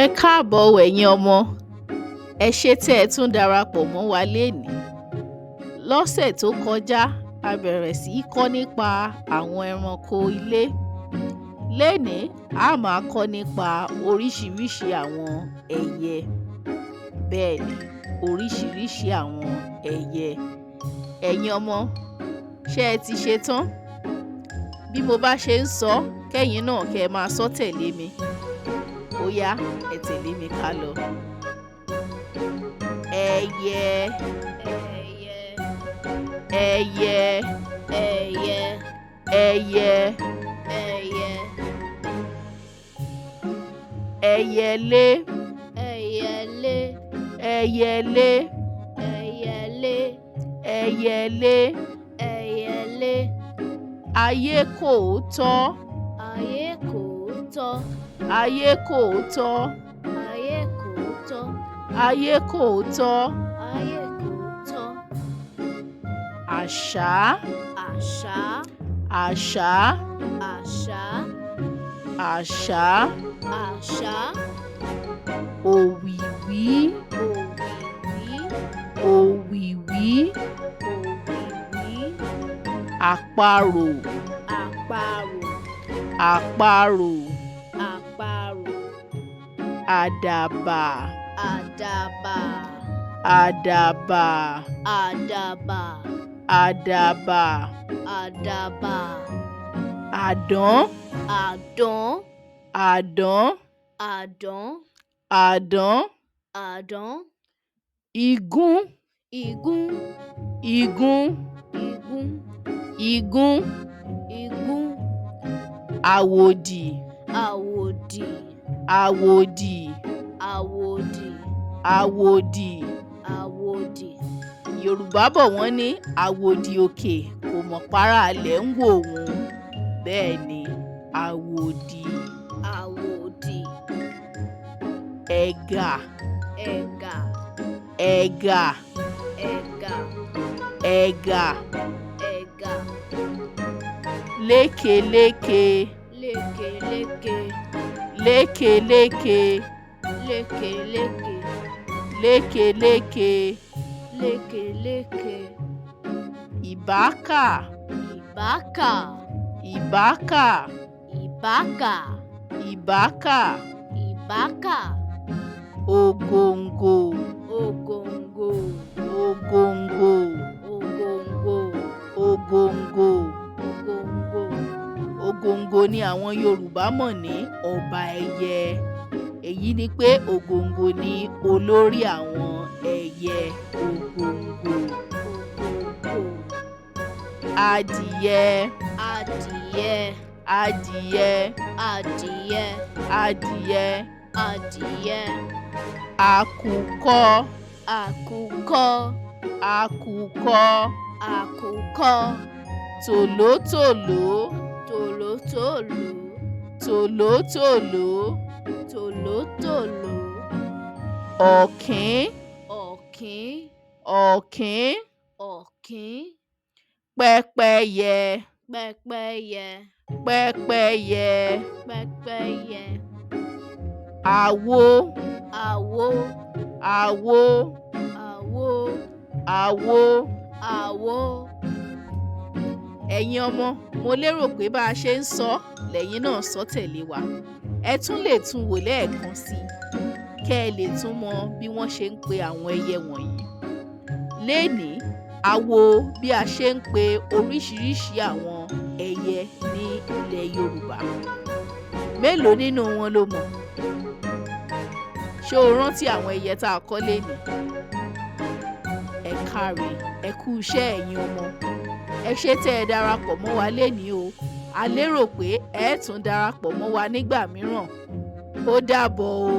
Ẹ káàbọ̀ o ẹ̀yin ọmọ. Ẹ ṣé tẹ́ ẹ tún darapọ̀ mọ́ wa lénìí. Lọ́sẹ̀ tó kọjá, a bẹ̀rẹ̀ sí í kọ́ nípa àwọn ẹranko ilé. Lénìí, a á máa kọ́ nípa oríṣiríṣi àwọn ẹyẹ. Bẹ́ẹ̀ni, oríṣiríṣi àwọn ẹyẹ. Ẹ̀yin ọmọ, ṣé ẹ ti ṣetán? Bí mo bá ṣe ń sọ ọ́, kẹ́yin náà kẹ́ ẹ máa sọ́ tẹ̀lé mi. Ó yá, ẹ tẹ̀lé mi ká lọ. Ẹyẹ, Ẹyẹ. Ẹyẹ, Ẹyẹ. Ẹyẹ, Ẹyẹ. Ẹyẹlé, Ẹyẹlé. Ẹyẹlé, Ẹyẹlé. Ẹyẹlé. Ẹyẹlé. Ayé kòótọ́, Ayé kò tọ́. Ayé kòótọ́, Ayé kò tọ́. Ayé kòótọ́. Ayé kò tọ́. Àṣá, Àṣá. Àṣá, Àṣá. Àṣá. Àṣá. Òwìwí, Òwìwí. Òwìwí. Òwìwí. Àparò, Àparò. Àparò. Àparò. Àdàbà, Àdàbà. Àdàbà, Àdàbà. Àdàbà. Àdàbà. Àdán, Àdán. Àdán, Àdán. Àdán. Àdán. Igún, Igún. Igún, Igún. Igún. Igún. Àwòdì, Àwòdì. Àwòdì, Àwòdì. Àwòdì. Àwòdì. Yorùbá bọ̀ wọ́n ní àwòdì òkè kò mọ̀ párá ilẹ̀ ń wò òun. Bẹ́ẹ̀ ni, àwòdì. Àwòdì. Ẹ̀gà, Ẹ̀gà. Ẹ̀gà, Ẹ̀gà. Ẹ̀gà. Ẹ̀gà. Lékeléke, Lékeléké. Lékeléke, Lékeléké. Lékeléke. Lékeléké. Ìbákà, Ìbákà. Ìbákà, Ìbákà. Ìbákà. Ìbákà. Ògòǹgò, Ògòǹgò. Ògòǹgò, Ògòǹgò. Ògòǹgò. Ògòǹgò. Ògòǹgò ni àwọn Yorùbá mọ̀ ní ọba ẹyẹ. Èyí ni pé ògòǹgò ni olórí àwọn ẹyẹ. Ògòǹgò. Ògòǹgò. Adìyẹ, Adìyẹ. Adìyẹ, Adìyẹ. Adìyẹ. Adìyẹ. Àkùkọ, Àkùkọ. Àkùkọ. Àkùkọ. Tòlótòló, Tòlótòló. Tòlótòló. Tòlótòló. Ọ̀kín, Ọ̀kín. Ọ̀kín. Ọ̀kín. Pẹ́pẹ́yẹ, Pẹ́pẹ́yẹ. Pẹ́pẹ́yẹ. Pẹ́pẹ́yẹ. Àwo, Àwo. Àwo, Àwo. Àwo. Àwo. Ẹ̀yin ọmọ, mo lérò pé bá a ṣe ń sọ ọ́ lẹ̀yin náà sọ tẹ̀lé wa. Ẹ tún lè tún wò lẹ́ẹ̀kan sí i kẹ́ ẹ lè tún mọ bí wọ́n ṣe ń pe àwọn ẹyẹ wọ̀nyí. Lénìí, a wo bí a ṣe ń pe oríṣiríṣi àwọn ẹyẹ ní ilẹ̀ Yorùbá. Mélòó nínú wọn lo mọ̀? Ṣé o rántí àwọn ẹyẹ tá a kọ́ lénìí? Ẹ káre, ẹ kú iṣẹ́ ẹ̀yin ọmọ. Ẹ ṣé tẹ́ ẹ darapọ̀ mọ́ wa lénìí o. A lérò pé ẹ tún darapọ̀ mọ́ wa nígbà mìíràn. Ó dàbọ̀ o.